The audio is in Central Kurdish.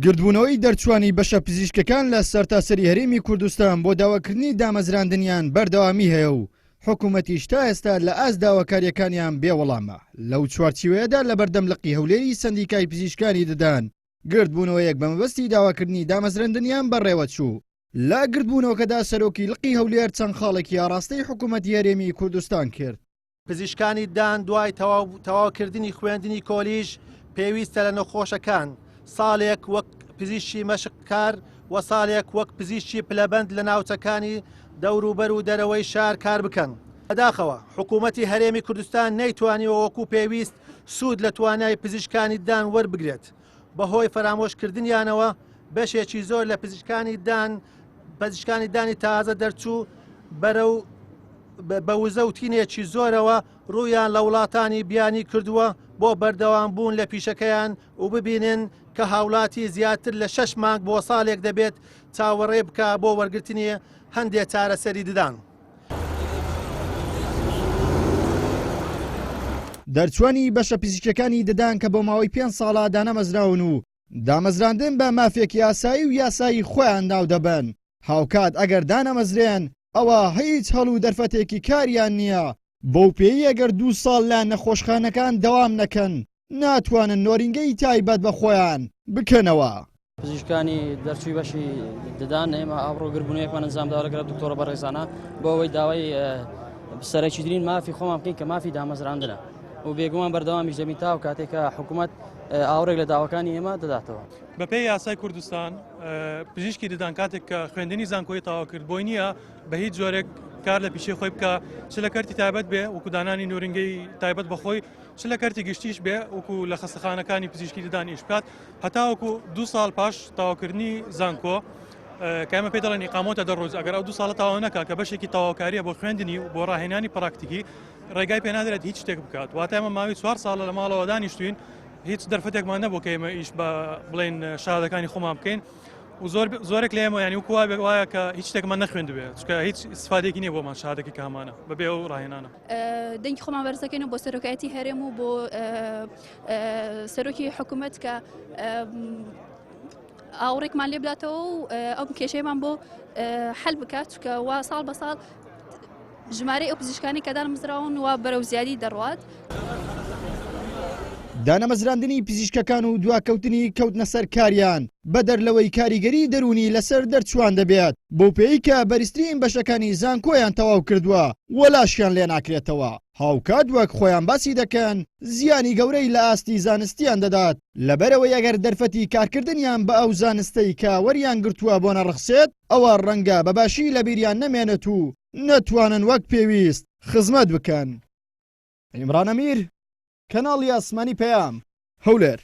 گردبوونەوەی دەرچووانی بەشە پزیشکەکان لە سەرتاسەری هەرێمی کوردستان بۆ داواکردنی دامەزراندنیان بەردەوامی هەیە و حکوومەتیش تا ئێستا لە ئاست داواکارییەکانیان بێ وەڵامە. لەو چوارچیوەیەدا لەبەردەم لقی هەولێری سەندیکای پزیشکانی ددان گردبوونەوەیەک بە مەبەستی داواکردنی دامەزراندنیان بەڕێوەچوو. لە گردبوونەوەکەدا سەرۆکی لقی هەولێر چەند خاڵێکی ئاڕاستەی حکوومەتی هەرێمی کوردستان کرد. پزیشکانی ددان دوای تەواوکردنی خوێندنی کۆلیژ پێویستە لە نەخۆشەکان ساڵێک وەک پزیشکی مەشق کار و ساڵێک وەک پزیشکی پلەبەند لە ناوچەکانی دەوروبەر و دەرەوەی شار کار بکەن. بەداخەوە حکوومەتی هەرێمی کوردستان نەیتوانیوە وەکو پێویست سوود لە توانای پزیشکانی ددان وەربگرێت، بەهۆی فەرامۆشکردنیانەوە بەشێکی زۆر لە پزیشکانی دان پزیشکانی دانی تازە دەرچوو بەرەو بە وزە و تینێکی زۆرەوە ڕوویان لە وڵاتانی بیانی کردووە بۆ بەردەوام بوون لە پیشەکەیان و ببینن کە هاوڵاتی زیاتر لە شەش مانگ بۆ ساڵێک دەبێت چاوەڕێ بکا بۆ وەرگرتنی هەندێ چارەسەری ددان. دەرچوانی بەشە پزیشکیەکانی ددان کە بۆ ماوەی پێنج ساڵە دانەمەزراون و دامەزراندن بە مافێکی ئاسایی و یاسایی خۆیان ناودەبەن، هاوکات ئەگەر دانەمەزرێن ئەوا هیچ هەل و دەرفەتێکی کاریان نییە، بەوپێیەی ئەگەر دوو ساڵ لە نەخۆشخانەکان دەوام نەکەن ناتوانن نۆرینگەی تایبەت بە خۆیان بکەنەوە. پزیشکانی دەرچووی بەشی ددان ئێمە ئەمڕۆ گربوونەوەیەکمان ئەنجامداوە لەگەڵ دکتۆرە بەڕێزانە بۆ ئەوەی داوای سەرەکیترین مافی خۆمان بکەین کە مافی دامەزراندنە و بێگومان بەردەوامیش دەبین تاو کاتێک کە حکوومەت ئاوڕێک لە داواکانی ئێمە دەداتەوە. بەپێی یاسای کوردستان پزیشکی ددان کاتێک کە خوێندنی زانکۆی تەواو کرد بۆی نییە بە هیچ جۆرێک کار لە پیشەی خۆی بکە چ لە کەرتی تایبەت بێ وەکو دانانی نۆرینگەی تایبەت بەخۆی چ لە کەرتی گشتیش بێ وەکو لە خەستەخانەکانی پزیشکی ددان ئیش بکات هەتاوەکو دوو ساڵ پاش تەواوکردنی زانکۆ کە ئێمە پێی دەڵێن ئیقامۆتە دەڕۆج ئەگەر ئەو دوو ساڵە تەواو نەکا کە بەشێکی تەواوکاریە بۆ خوێندنی و بۆ ڕاهێنانی پراکتیکی ڕێگای پێنادرێت هیچ شتێک بکات واتە ئێمە ماوەی چوار ساڵە لە ماڵەوە دانیشتوین هیچ دەرفەتێکمان نەبوو کە ئێمە ئیش بە بڵێن شادەکانی خۆمان بکەین و زۆر زۆرێک لە ئێمە ینی وکووا بێ وایە کە هیچ شتێکمان نەخوێندبێ چونکە هیچ استفادێکی نییە بۆمان شادەکە کامانە بەبێ ئەو ڕاهێنانە. دەنگی خۆمان بەرزەکەین بۆ سەرۆکایەتی هەرێم و بۆ سەرۆکی حکوومەت کە ئاوڕێکمان لێ بداتەوە و ئەو کێشەیەمان بۆ حل بکات چکە وا ساڵ بە ساڵ ژمارەی ئەو پزیشکانی کە دانەمەزراون وا بەرەو زیادی دەڕوات. دانەمەزراندنی پزیشکەکان و دواکەوتنی کەوتنە سەر کاریان، بەدەر لەوەی کاریگەری دەروونی لەسەر دەرچووان دەبێت، بەوپێیەی کە بەرزترین بەشەکانی زانکۆیان تەواو کردووە وەلاشیان لێناکرێتەوە، هاوکات وەک خۆیان باسی دەکەن زیانی گەورەی لە ئاستی زانستیان دەدات، لەبەرئەوەی ئەگەر دەرفەتی کارکردنیان بە ئەو زانستەی کە وەریان گرتووە بۆ نەڕەخسێت، ئەوا ڕەنگە بە باشی لەبیریان نەمێنێت و نەتوانن وەک پێویست خزمەت بکەن. عیمران ئەمیر، کەناڵی ئاسمانی پەیام، هەولێر.